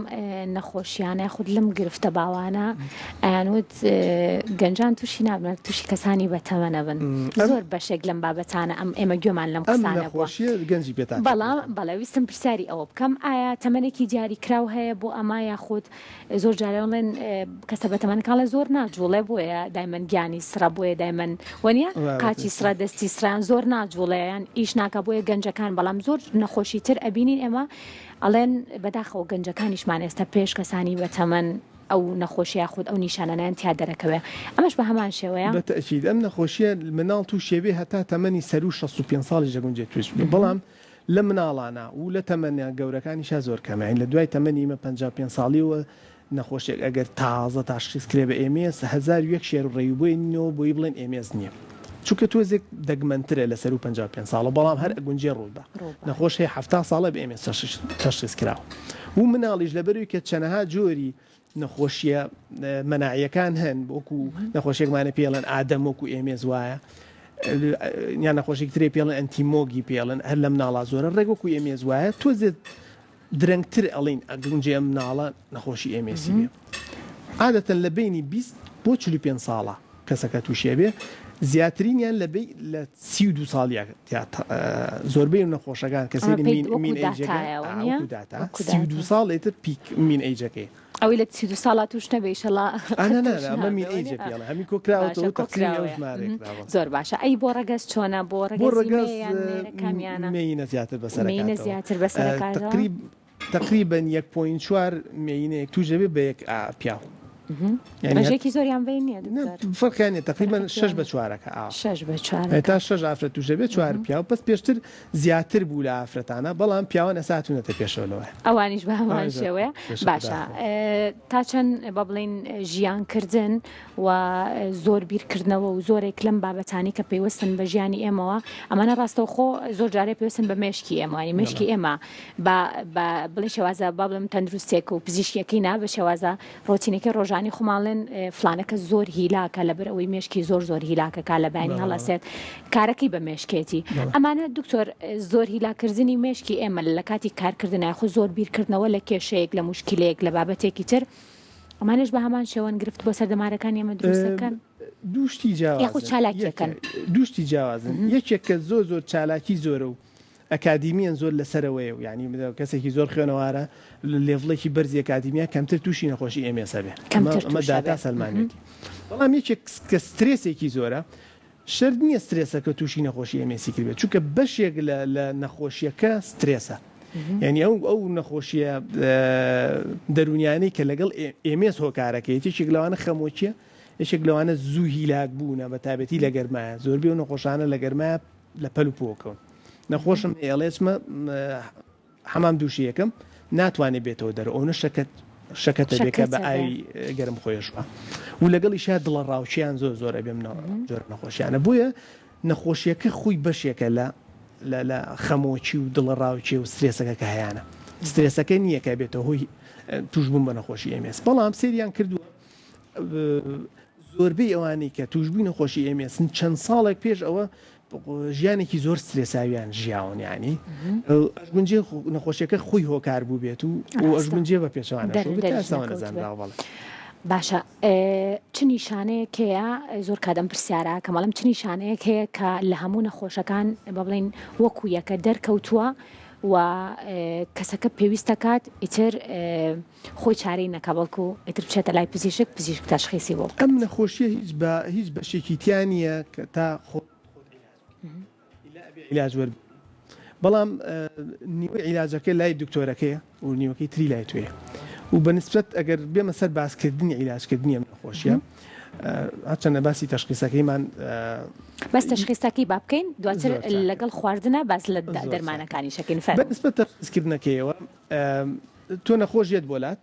نەخۆشیانە یاخود لەم گرفتە باوانە ئەیانوت گەنجان تووشی نابن تووشی کەسانی بەتەمەنە بن زۆر بەشێک لەم بابەتانە ئەم ئێمە گوێمان لەم قسانە بووە گەنجی پێ بەڵام بەڵێ ویستم پرسیاری ئەوە بکەم ئایا تەمەنێکی دیاریکراو هەیە بۆ ئەمە یاخود زۆر جارێ بڵێن کەسە بەتەمەنەکانڵێ زۆر ناجوڵێ بۆیە دایمەن گیانی سڕە بۆیە دایمەن وەنیە قاچی سڕە دەستی سڕان زۆر ناجوڵێ یان ئیش ناکە بۆیە گەنجەکان بەڵام زۆر نەخۆشی تر ئەبینین ئێمە ئەڵێن بەداخەوە گەنجەکانیشمان ئێستا پێش کەسانی بەتەمەن ئەو نەخۆشیە یاخود ئەو نیشانانەیان تیا دەرەکەوێ ئەمەش بە هەمان شێوەیە؟ بە تەئکید ئەم نەخۆشیە مناڵ توشێ بێ هەتا تەمەنی سەروو 65 ساڵیش دەگونجێ توش بێ بەڵام لە مناڵانا و لە تەمەنە گەورەکانیشا زۆر کەمە یانی لە دوای تەمەنی ئیمە 55 ساڵیەوە نەخۆشێک ئەگەر تازە تاشخیس کرێ بە MS 1001 شێر و ڕێی بۆی نینەوە بۆی بڵێن MS نییە چونکە تۆزێک دەگمەنترە لە سەروو 55 ساڵە بەڵام هەر ئەگونجێ ڕووبا نەخۆش هەیە 70 ساڵە بە MS تەشخیس کراوە و مناڵیش لەبەروی کە چەنەها جۆری نەخۆشیە مەناعیەکان هەن وەکو نەخۆشیەکمانە پێڵێن ئادەم وەکو MS وایە. یان نەخۆشیک ترێ پێڵن ئەنتیمۆگی پێڵن هەر لە مناڵا زۆرە ڕێک وەکو MS وایە تۆزێ درەنگتر ئەڵین ئەگونجێ ئەم مناڵە نەخۆشی MS ی بێ عادەتەن لە بەینی 20 بۆ 45 ساڵە کەسەکە تووشی ئەبێ زیاترینیان لە بەی لە 32 ساڵیا زۆربەی نەخۆشەکان کە سەیری mean mean age ەکە وەکو داتا 32 ساڵ ئیتر peak mean age ەکەی ئەوەی لە 32 ساڵا توش نەبێ ئیشەڵا ئەنا نا نا ئەمە mean age ە پێڵێ هەمی کۆ کراوەتەوە تەقریبی ئەو ژمارەیە کراوە زۆر باشە ئەی بۆ ڕەگەز چۆنە بۆ بۆ ڕەگەزی ڕەگەز مێ یان نێرە کامیانە مێینە زیاتر مێینە بەسەرەکاتەوە زیاتر بەسەرەکاتەوە تقریب تقریبا یەک point چوار مێینەیەک توش دەبێت بە یەک پیاو یانی هەر ڕێژەیەکی زۆریان بەین نییە نا دکتۆر فەرقیان نییە تقریبا فەرقێکی شەش وا بە نییە چوارەکە ئا شەش بە چوارەکە تا شەش ئافرەت توش دەبێت چوار پیاو بەس پێشتر زیاتر بوو لە ئافرەتانە بەڵام پیاوان ئێستا هاتوونەتە پێشەوە لەوە ئەوانیش بە هەمان شێوەیە باشە تا چەند بە بڵین ژیان کردن و زۆر بیرکردنەوە و زۆرێک لەم بابەتانی کە پەیوەستن بە ژیانی ئێمەوە ئەمانە ڕاستەوخۆ زۆر جارێ پێویستن بە مێشکی ئێمەوانی مێشکی ئێمە بە بڵێ شێوازە با بڵێم تەندروستێک و پزیشکیەکەی نا بە شێوازە ڕۆتینەکەی ڕۆژانی خۆماڵێن فلانەکە زۆر هیلاکە لەبەر ئەوەی مێشکی زۆر زۆر هیلاکەکە لە بەیانی هەڵەسێت کارەکەی بە مێشکێتی ئەمانە دکتۆر زۆر هیلاکردنی مێشکی ئێمە لە کاتی کارکردن یاخود زۆر بیرکردنەوە لە کێشەیەک لە موشکیلەیەک لە بابەتێکی تر ئەمانەش بە هەمان شێوەن گرفت بۆ سەر دەمارەکانی ئێمە دروست دەکەن دوو شتی جیاوازن یاخود چالاکیەکەن دوو شتی جیاوازن یەکێک کە زۆر زۆر چالاکی زۆرە و ئەکادیمیەن زۆر لەسەرەوەیە و یانی کەسێکی زۆر خوێنەوارە لە level ێکی بەرزی ئەکادیمیا کەمتر تووشی نەخۆشی MS ئەبێ کەمتر ئەمە داتا سەلمانێتی بەڵام یەکێک کە سترێسێکی زۆرە شەرت نییە سترێسەکە تووشی نەخۆشی MS ی کردبێت چونکە بەشێک لە لە نەخۆشیەکە سترێسە یعنی ئەو ئەو نەخۆشیە دەرونیانەی کە لەگەڵ MS هۆکارەکەی یەکێک لەوانە خەمۆکیە یەکێک لەوانە زوو هیلاک بوونە بە تایبەتی لە گەرمایە زۆربەی ئەو نەخۆشانە لە گەرمایە لە پەل و پۆکەون نەخۆشم هەیە ئەڵێ چمە حەمام دووشی یەکەم ناتوانێت بێتەوە دەرەوە ئەونە شەکەت شەکەتە بێ کە بە ئاوی گەرم خۆیشوە و لەگەڵیشا دڵە ڕاوچیان زۆر زۆر ئەبێ منەوە زۆر نەخۆشیانە بۆیە نەخۆشیەکە خۆی بەشێکە لە لە خەمۆکی و دڵە ڕاوکێ و سترێسەکە کە هەیانە سترێسەکە نییە کە بێتە هۆی توشبوون بە نەخۆشی MS بەڵام سەیریان کردووە زۆربەی ئەوانەی کە توشبووی نەخۆشی MS ن چەند ساڵێک پێش ئەوە ژیانێکی زۆر سترێساویان ژیاون یانی ئەشگونجێ نەخۆشیەکە خۆی هۆکار بوو بێت و ئەشگونجێ بە پێچوانە نەزانراوە. باشە چ نیشانەیەک هەیە زۆر کات ئەم پرسیارە کە مەڵم چ نیشانەیەک هەیە کە لە هەموو نەخۆشەکان بە بڵین وەکو یەکە دەرکەوتووە و کەسەکە پێویستەکات ئیتر خۆی چارەی نەکا بەڵکو ئیتر بچێتە لای پزیشک پزیشک تەشخیسی بۆ بکات. ئەم نەخۆشیە هیچ بە هیچ بەشێکی تیا نیە کە تا خۆت خۆت عیلاج بکەی ئیلا ئەبێ عیلاج وەربگری بەڵام نیوەی عیلاجەکە لای دکتۆرەکەیە و نیوەکەی تری لای تۆیە و بە نسبەت ئەگەر بێمە سەر باسکردنی عیلاجکردنی ئەم نەخۆشیە هەرچەندە باسی تەشخیسەکەیمان بەس تەشخیسەکەی با بکەین دواتر لەگەڵ خواردنە باس لە دەرمانەکانی شەکەین فەرموو. بە نسبەت تەشخیسکردنەکەیەوە تۆ نەخۆش یەت بۆ لات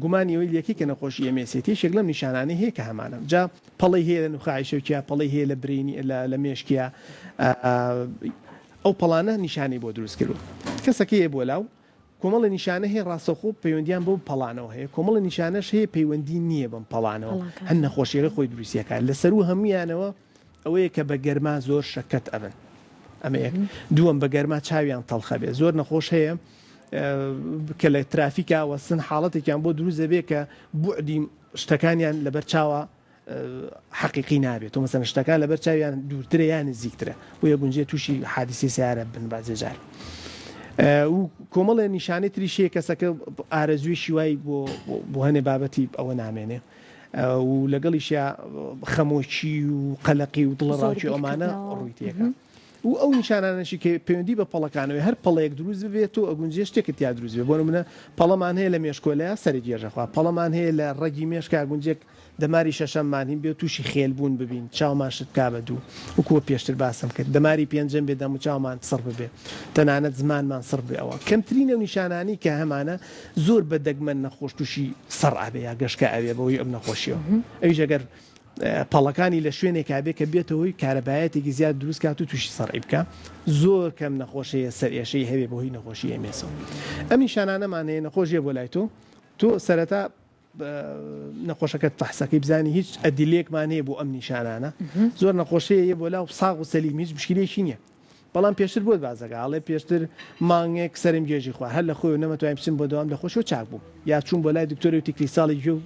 گومانی ئەوەی لەکەی کە نەخۆشی MS یەتی یەکێک لەم نیشانانەی هەیە کە هەمانە جا پەڵەی هەیە لە نوخاعی شەوکیا پەڵەی هەیە لە brain ی لە مێشکیا ئەو پەڵانە نیشانەی بۆ دروست کردووە کەسەکە یە بۆ لاو کۆمەڵە نیشانە هەیە ڕاستەوخۆ پەیوەندیان بەو پەڵانەوە هەیە کۆمەڵە نیشانەش هەیە پەیوەندی نییە بەم پەڵانەوە هەن نەخۆشیەکە خۆی دروستیەکە لەسەرو هەمویانەوە ئەوەیە کە بە گەرما زۆر شەکەت ئەبن ئەمە یەک دووەم بە گەرما چاویان تەڵخە بێ زۆر نەخۆش هەیە کە لە ترافیکا وەستن حاڵەتێکیان بۆ دروست دەبێ کە بوعدی شتەکانیان لەبەر چاوە حەقیقی نابێت تۆ مەسەن شتەکان لەبەر چاویان دوورترە یان نزیکترە بۆیە گونجێ تووشی حادیسی سیارە بن بازێ جار و کۆمەڵێ نیشانەی تریش هەیە کەسەکە ئارەزووی وای بۆ بۆ هەنێ بابەتی ئەوە نامێنێ و لەگەڵیشیا خەمۆکی و قەلەقی و دڵەڕاوکێ و ئەمانە ڕووی تێکا و ئەو نیشانانەشی کە پەیوەندی بە پەڵەکانەوەی هەر پەڵەیەک دروست ببێت تۆ ئەگونجێ شتێکت تیا دروست بێ بۆ نمونە پەڵەمان هەیە لە مێشکۆلەیا سەرت گێژەخوا پەڵەمان هەیە لە ڕەگی مێشکا گونجێک دەماری شەشەممان هین بێ تووشی خێل بوون ببین چاومان شت بکا بە دوو وەکوو پێشتر باسم کرد دەماری پێنجەم بێ دەموچاومان سڕ ببێ تەنانەت زمانمان سڕ بێ ئەوە کەمترین ئەو نیشانانەی کە هەمانە زۆر بە دەگمەن نەخۆش تووشی سڕ ئەبێ یا گەشکە ئەبێ بەهۆی ئەم نەخۆشیەوە ئەویش ئەگەر پەڵەکانی لە شوێنێکا بێ کە بێتە هۆی کارەبایەتێکی زیاد دروست کات و تووشی سەڕی بکا زۆر کەم نەخۆش هەیە سەرئێشەی هەبێ بەهۆی نەخۆشی MS ەوە ئەم نیشانانەمان هەیە نەخۆش یە بۆ لای تۆ تۆ سەرەتا. نەخۆشەکەت فەحسەکەی بزانی هیچ ئەدیلەیەکمان هەیە بۆ ئەم نیشانانە زۆر نەخۆشەیە یە بۆ لاو ساغ و سەلیم هیچ مشکلەیەکی نییە بەڵام پێشتر بۆت بازەکە ئەڵێ پێشتر مانگێک سەرم گێژی خوارد هەر لە خۆی و نەمەتوانی بچم بۆ دەوام لە خۆشەوە چاک بووم یا چووم بۆ لای دکتۆری و تیکریساڵی گوێ و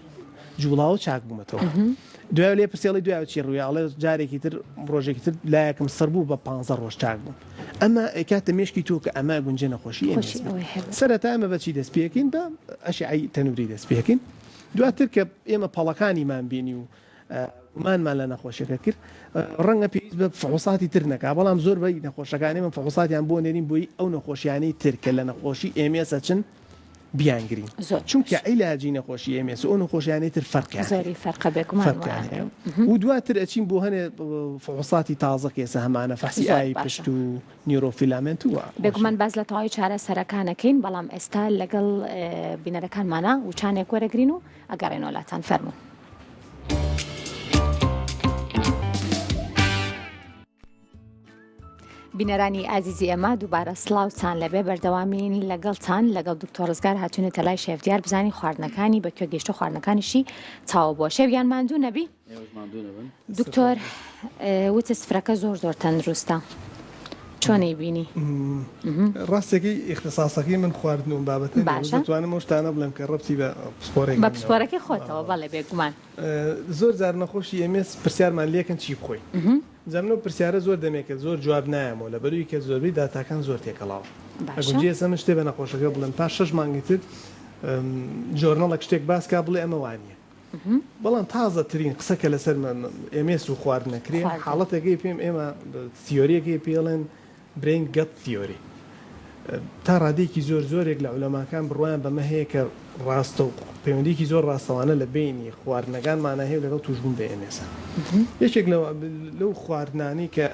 جوڵاوە چاک بوومەتەوە دوای لێ پرسیڵی دوای چی ڕووی ئەڵێ جارێکی تر ڕۆژێکی تر لایەکم سڕ بوو بە پ ڕۆژ چاک بووم ئەمە ئەیکاتە مێشکی تۆ کە ئەمە گونجێ نەخۆشی MS بێت. سەرەتا ئێمە بە چی دەست پێکەین؟ بە ئەشعەی تەنوری دەست پێکەین. دواتر کە ئێمە پەڵەکانیمان بینی و گومانمان لە نەخۆشیەکە کرد ڕەنگە پێویست بە فحوساتی تر نەکا بەڵام زۆر بەی نەخۆشەکان ئێمە فحوساتیان بۆ نێرین بۆی ئەو نەخۆشیانەی تر کە لە نەخۆشی MS ئەچن بیانگرین زۆر چونکە عیلاجی نەخۆشی MS و ئەو نەخۆشیانەی تر فەرقیان هەیە. زۆری فەرقە بێگومان فەرقیان وایە. هەیە و دواتر ئەچین بۆ هەنێ فحوساتی تازە کە ئێستا هەمانە فەحسی زۆر ئاوی باشە. پشت و neurofilament و بێگومان باس لە تەواوی چارەسەرەکان ئەکەین بەڵام ئێستا لەگەڵ بینەرەکانمانا وچانێک وەرەگرین و ئەگەڕێنەوە لاتان فەرموون. بینەرانی ئازیزی ئێمە دووبارە سڵاوتان لەبێ بەردەوامین لەگەڵتان لەگەڵ دکتۆر ڕزگار هاتوونەتە لای شێف دیار بزانین خواردنەکانی بە کوێ گەیشتە خواردنەکانیشی چاوە بووە شێف گیان ماندوو نەبی دکتۆر وتت سفرەکە زۆر زۆر تەندروستە چۆنی بینی ڕاستەکەی ئیختساسەکەی من خواردن و بابەتە باشە دەتوانم ئەو شتانە بڵێم کە ڕەبتی بە پسپۆرێک بە پسپۆرەکەی خۆتەوە بەڵێ بێگومان زۆر جار نەخۆشی MS پرسیارمان لێکەن چی بخۆین جا من ئەو پرسیارە زۆر دەمێکە زۆر جواب نایەمەوە لەبەروی کە زۆربەی داتاکان زۆر تێکەڵاوە باشە. ئەگونجێ ئێستا من شتێ بە نەخۆشەکە بڵێم پاش شەش مانگی تر journal ێک شتێک باس کا بڵێ ئەمە وانیە بەڵام تازە ترین قسە کە لەسەر MS و خواردنە کرێ خواردن. حاڵەتێکەی پێم ئێمە theory یەکەی پێڵێن brain gut theory تا ڕادەیەکی زۆر زۆرێک لە عولەماکان بڕوایان بەمە هەیە کە ڕاستە و پەیوەندیەکی زۆر ڕاستەوانە لە بەینی خواردنەکانمانا هەیە و لەگەڵ توشبوون بە MS یەکێک لەو خواردنانەی کە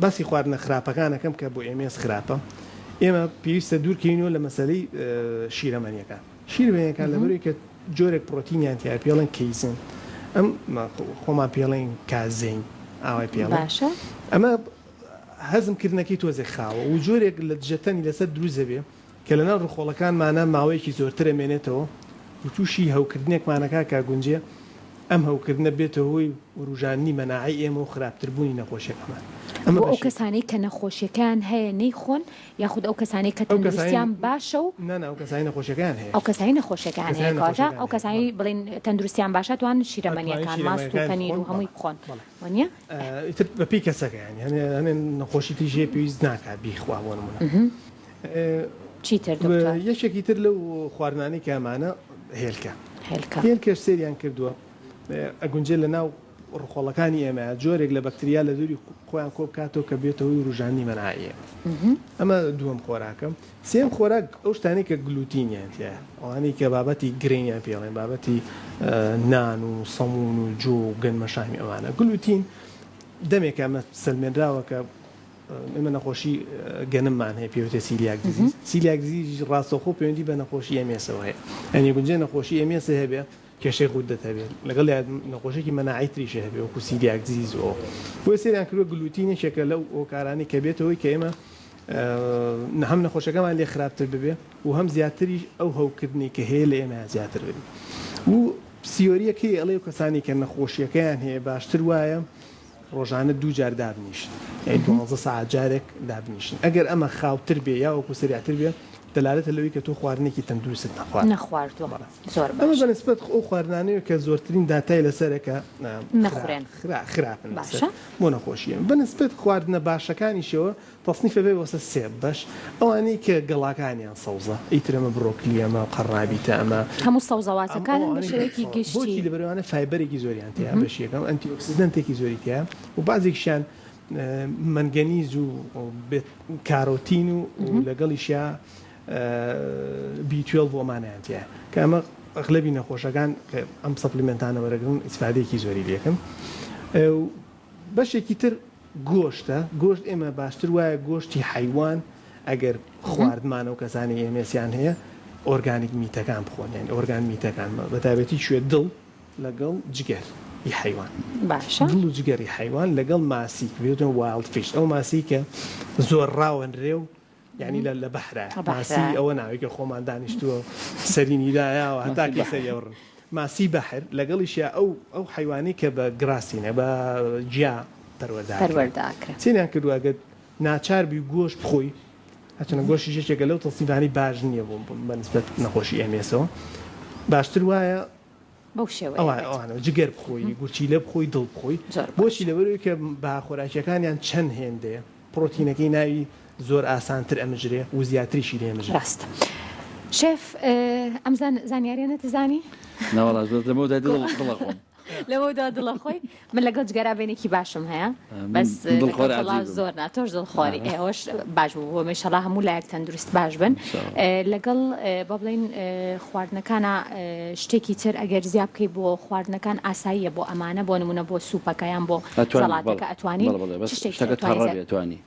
باسی خواردنە خراپەکان ئەکەم کە بۆ MS خراپە ئێمە پێویستە دوورکەینەوە لە مەسەلەی شیرەمەنیەکان شیرەمەنیەکان لەبەرئەوەی کە جۆرێک پڕۆتینیان تیایە پێڵێن کەیزن ئەم خۆمان پێڵێن casein ئاوای پێڵێن باشە ئەمە هەزم کردنەکەی تۆزێک خاوە و جۆرێک لە دژەتەنی لەسەر دروست دەبێ کە لەناو ڕیخۆڵەکانمانا ماوەیەکی زۆرتر ئەمێنێتەوە و تووشی هەوکردنێکمان ئەکا کە ئەگونجێ ئەم هەوکردنە بێتە هۆی وروژاندنی مەناعەی ئێمە و خراپتر بوونی نەخۆشیەکەمان. ئەمە بۆ ئەو بەشێکی. کەسانەی کە نەخۆشیەکەیان هەیە نەیخۆن یاخود ئەو کەسانەی کە ئەو کەسانەی تەندروستیان باشە و. نا نا ئەو کەسانەی نەخۆشیەکەیان هەیە. ئەو کەسانەی نەخۆشیەکەیان هەیە کەسانی کەواتە نەخۆشیەکەیان ئەو هەیە کەسانەی بەڵێ. بڵێین تەندروستیان باشە ئەتوانن ئەتوانین شیرەمەنیەکان ماست و شیرەمەنیەکان پەنیر بخۆن و بەڵێ هەمووی بخۆن بەڵێ. وانیە؟ ئیتر بەپێی کەسەکە یانی هەنێ هەنێ نەخۆشی تریش هەیە پێویست ناکات بیخوا بۆ نمونە. چیتر دکتۆر؟ یەکێکی تر لەو خواردنانەی کە ئەمانە هێلکە. هێلکە. هێلکەش سەیریان کردووە ئەگونجێ لە ناو ڕوخۆڵەکانی ئێمە جۆرێک لە بەکتریا لە دووری خۆیان کۆ بکاتەوە کە بێتە هۆی وروژاندنی مەناعەی ئێمە. ئەمە دووەم خۆراکە. سێیەم خۆراک ئەو شتانەی کە گلوتینیان تیایە ئەوانەی کە بابەتی grain یان پێڵێن بابەتی نان و سەمون و جۆ و گەنمەشامی ئەوانە گلوتین دەمێکە ئەمە سەلمێنراوە کە ئێمە نەخۆشی گەنممان هەیە پێوتێ celiac disease celiac disease ڕاستەوخۆ پەیوەندی بە نەخۆشی MS ەوە هەیە یانی گونجێ نەخۆشی MS هەبێ کێشەی غودەت هەبێت لەگەڵ نەخۆشیەکی مەناعەی تریش هەبێ وەکو celiac disease و ئەوە بۆیە سەیریان کردووە گلوتین یەکێکە لەو هۆکارانەی کە بێتە هۆی کە ئێمە هەم نەخۆشەکەمان لێ خراپتر ببێ و هەم زیاتریش ئەو هەوکردنەی کە هەیە لە ئێمە زیاتر ببێ و theory یەک هەیە ئەڵێ ئەو کەسانی کە نەخۆشیەکەیان هەیە باشتر وایە ڕۆژانە دوو جار دابنیشن یانی دوانزە سەعات جارێک دابنیشن ئەگەر ئەمە خاوتر بێ یا وەکو سەریعتر بێ دەلالەتە لەوەی کە تۆ خواردنێکی تەندروستت نەخواردووە. نەخواردووە بەڵێ. زۆر ئەمە باشە. بە نسبەت ئەو خواردنانەیە کە زۆرترین داتای لەسەرە کە نەخورێن. خرا خراپن لەسەر باشە. بۆ نەخۆشییە. بە نسبەت خواردنە باشەکانیشەوە تەسنیف ئەبێ بۆ سەر سێ بەش، ئەوانەی کە گەڵاکانیان سەوزە، ئیتر ئەمە برۆکلی، ئەمە قەرنابیتە، ئەمە. هەموو سەوزەواتەکانن بە ئەوانەی کە شێوەیەکی سەوزە. گشتی. بۆچی؟ لەبەرئەوانە fiber ێکی زۆریان تیایە بەشی یەکەم، antioxidant ێکی زۆری تیایە و بەعزێکیشیان مەنگەنیز و carotene و لەگەڵیشیا B twelve و ئەمانەیان تیایە کە ئەمە ئەغلەبی نەخۆشەکان کە ئەم supplement انە وەرەگرن ئیسفادەیەکی زۆری لێکەن. بەشێکی تر گۆشتە، گۆشت ئێمە باشتر وایە گۆشتی حەیوان ئەگەر خواردمان ئەو کەسانەی MS یان هەیە organic meat ەکان بخۆن یانی organ meat ەکان بە تایبەتی کوێ دڵ لەگەڵ جگەر ی حەیوان باشە دڵ و جگەری حەیوان لەگەڵ ماسی کە پێی wild fish ئەو ماسی کە زۆر ڕاوەنرێ و یانی لە لە بەحرا ماسی ئەوە ناوی کە خۆمان دانیشتووە سەرینی دایاوە هەتا کەی سەری ئەوڕن. ماسی بەحر لەگەڵیشیا ئەو ئەو حەیوانەی کە بە گراسینە بە گیا پەروەردە ئەکرێن پەروەردە ئەکرێن. سەیریان کردووە ئەگەر ناچار بی گۆشت بخۆی هەرچەندە گۆشتیش یەکێکە لەو تەسنیفانەی باش نییە بۆ بە نسبەت نەخۆشی MS ەوە باشتر وایە بەو شێوەیە ئەوان بێت. ئەوانە جگەر بخۆی گورچیلە بخۆی دڵ بخۆی زۆر بۆچی باشە. لەبەرئەوەی کە بەها خۆراکیەکانیان چەند هێندەیە پڕۆتینەکەی ناوی زۆر ئاسانتر ئەمژرێ و زیاتریشی لێ ئەمژرێ. ڕاستە شێف ئەم زانیاریە نەتزانی؟ نەوەڵا زۆر لەمەودا دڵ دڵەخۆم. لەوەدا دڵەخۆی من لەگەڵ جگەرا بینێکی باشم هەیە بەس دڵخۆر لەگەڵ عەجیبم. زۆر نا تۆش دڵخۆری ئێوەش باش بوو بۆ مەشەڵا هەموو لایەک تەندروست باش بن لەگەڵ با بڵێین خواردنەکانە شتێکی تر ئەگەر زیا بکەی بۆ خواردنەکان ئاساییە بۆ ئەمانە بۆ نمونە بۆ سوپەکە یان بۆ ئەتوانی سەڵاتەکە بەڵێ ئەتوانی بەڵێ بەڵێ چ بەس شتێکی شتەکە ئەتوانی تەڕە زیا بێ ئەتوانی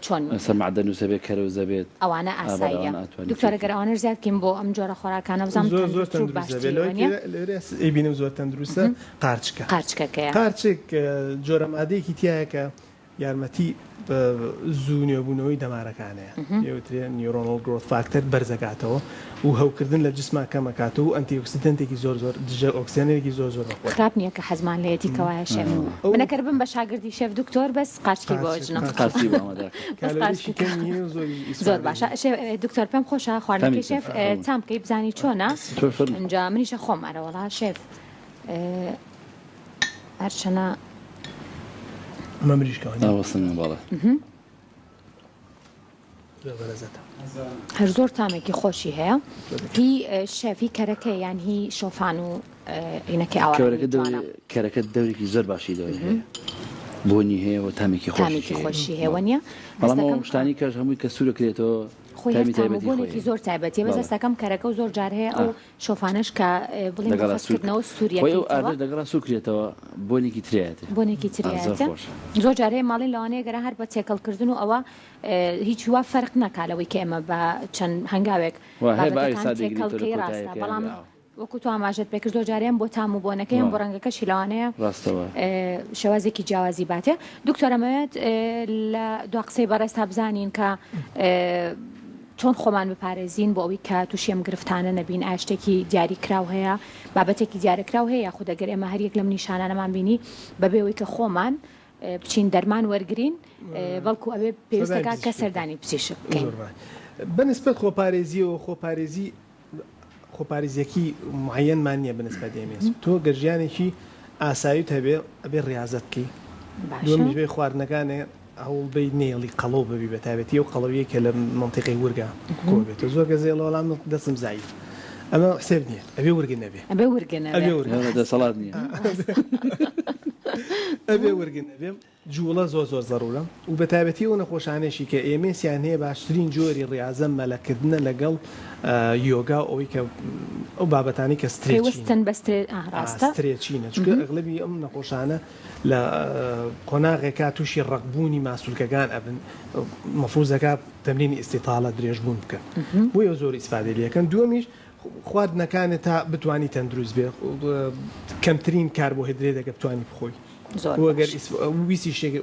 چۆن؟ مەسەن معدەنووسە بێت کەرەوزە بێت ئەوانە ئا بەڵێ ئاساییە ئەوانە ئەتوانی دکتۆر تێکی گەر ئەوانەش زیاد بکەین بۆ ئەم جۆرە خۆراکانە بزانم زۆر زۆر تەندروستتر و تەندروست دەبێت باشتری لەوەی وانیە؟ کە لێرە ئەیبینم زۆر تەندروستە قارچکە قارچکەکەیە. قارچک جۆرە مادەیەکی تیایە کە یارمەتی زوو نوێبوونەوەی دەمارەکانەیە پێی وترێ neuronal growth factor بەرزەکاتەوە و هەوکردن لە جسما کەمەکاتەوە و antioxidant ێکی زۆر زۆر دژە ئۆکسێنەرێکی زۆر زۆر بەقوەتە. خراپ نیە کە حەزمان لێیەتی کەوایە شێف من ئەگەر بم بە شاگردی شێف دکتۆر بەس قارچکی بۆ ئەجنم. قارچکی بۆ ئامادە بەس کالۆریشی قارچکی کەمی هەیە و زۆریش زۆر ئیسفادەی باشە هەیە. شێ دکتۆر پێم خۆشە خواردنەکەی تامی شێف تام بکەی بزانی چۆنە تۆ فەرموو. ئینجا منیشە خۆم ئەرەوەڵا شێف هەرچەنە ئەمە مریشکە وانیە؟ ئەوە سنگە بەڵێ. زۆر بەلەزەتە. هەر زۆر تامێکی خۆشی هەیە هی شێف هی کەرەکەیە یان هی شۆفان و ئینەکەی ئاوا کەرەکە ڕەنگی جوانە. کەرەکە دەورێکی زۆر باشی دەوری هەیە بۆنی هەیە و تامێکی خۆشی تامێکی هەیە خۆشی هەیە وەنیە؟ بەڵام هەستەکەم ئەو شتانی کەش هەمووی کە سوورە کرێتەوە خۆی هەر تامی تام و تایبەتی خۆی بۆنێکی هەیە زۆر تایبەتیە بەس بەڵێ هەستەکەم کەرەکە و زۆر جار هەیە ئەو شۆفانەش کە بڵێین بۆ لەگەڵا سوور خەستکردنەوە خۆی ئەو سووریەکەیتەوە. ئاردەش لەگەڵا سوور کرێتەوە بۆنێکی تریایەتێ بۆنێکی زۆر تریایەتێ خۆشە. زۆر جار هەیە ماڵین لەوانەیە گەرا هەر بە تێکەڵکردن و ئەوە هیچ وا فەرق نەکا لەوەی کە ئێمە بە چەند هەنگاوێک وا هەیە بە ئاوی بابەتەکان سارد تێکەڵ دەیگریتەوە لە کەی ڕاستە کۆتاییەکەیان بەڵام بێ ئاو. وەکو تۆ ئاماژەت پێکرد زۆر جار هەم بۆ تام و بۆنەکەی هەم بۆ ڕەنگەکەشی لەوانەیە ڕاستە وایە. شێوازێکی جیاوازی باتێ دکتۆر ئەمەوێت لە دوا قسەی بەڕێزتا بزانین کە چۆن خۆمان بپارێزین بۆ ئەوەی کە تووشی ئەم گرفتانە نەبین ئایا شتێکی دیاری کراو هەیە بابەتێکی دیارەکراو هەیە یاخود ئەگەر ئێمە هەریەک لەم نیشانانەمان بینی بەبێ ئەوەی کە خۆمان بچین دەرمان وەرگین بەڵکو ئەوێ پێویستەکە کە سەردانی پزیشک بکەین. بەنسبەت خۆپارێزیەوە خۆپارێزی خۆپاریزیەکی معەیەنمان نیە بەنسبەت MS تۆ گەر ژیانێکی ئاساییت هەبێ ئەبێ ڕیازەت بکەی دووەمیش بێ خواردنەکانێ هەوڵ بەی نەیەڵی قەڵەو ببی بە تایبەتی ئەو قەڵەویەی کە لە مەنتیقەی ورگا کۆ بێتەوە زۆر کەس دەڵێ وەڵا من دەستم زەعیف ئەمە حسێب نییە ئەبێ ورگ نەبێ ئەبێ ورگ نەبێ ئەبێ ورگ دەسەڵات نییە ئەبێ ورگ نەبێ جوڵە زۆر زۆر زەرورە و بەتایبەتی ئەو نەخۆشانەشی کە MS یان هەیە باشترین جۆری ڕیازە مەلەکردنە لەگەڵ یۆگا و ئەوەی کە ئەو بابەتانەی کە stretching ە پەیوەستن بە سترێ ئا ڕاستە stretching ە چونکە ئەغلەبی ئەم نەخۆشانە لە قۆناغێکا تووشی ڕەقبوونی ماسولکەکان ئەبن مەفروزەکە تەمرینی ئیستیتاڵە درێژبوون بکەن بۆیە زۆر ئیسفادەی لێکەن دووەمیش خواردنەکانت تا بتوانی تەندروست بێ کەمترین کاربۆهیدرێت ئەگەر بتوانی بخۆی زۆر و ئەگەر باش. ویستی شتێک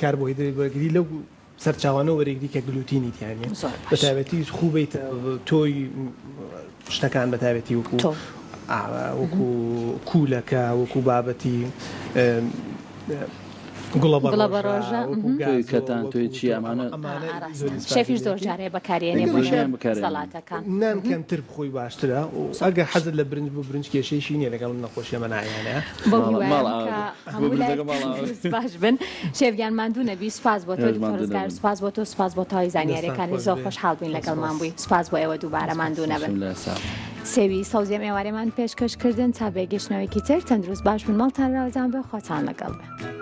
کاربۆهیدرێت وەرگری لەو سەرچاوانە وەرگری کە گلوتینی تیا نیە زۆر بە باش. تایبەتی خوو بیتە تۆی شتەکان بە تایبەتی وەکو تۆ. وەکو کوولەکە وەکو بابەتی گوڵە گوڵە بەڕۆژە وەکو تۆی گازۆ کەتان تۆی وەکو چی ئەمانە ئەمانە ڕاستە زۆر ئیسفادەی شێفیش زۆر لێ ئەکەی. جارێ بەکارێنێ بۆ زۆریان بەکارێنن. سەڵاتەکان. نان کەمتر بخۆی باشترە و ئەگەر حەزت لە برنج بوو برنج کێشەیشی نییە لەگەڵ نەخۆشیە مەناعیانەیە. بەو ماڵ هیوایەم ماڵ کە ئاوا بێ. بۆ هەموو برنجەکە لایەک ماڵ ئاوا بێ. تەندروست باش بن. شێف گیان ماندوو نەبی سوپاس بۆ تۆ ئێوەش دکتۆر ماندوو ڕزگار نەبن. سوپاس بۆ تۆ سوپاس بۆ تەواوی دەستان زانیاریەکانت خۆش زۆر بێ. خۆشحاڵ بووین لەگەڵمان سوپاس. بووی سوپاس بۆ ئێوە دووبارە ماندوو نەبن. سوپاس لە ساغ. سێوی سەوزی ئەم ئێوارەیەمان پێشکەش کردن تا بێگەشتنەوەیەکی تر تەندروست باش بن ماڵتان راوەدان بێ خواتان لەگەڵ بێ.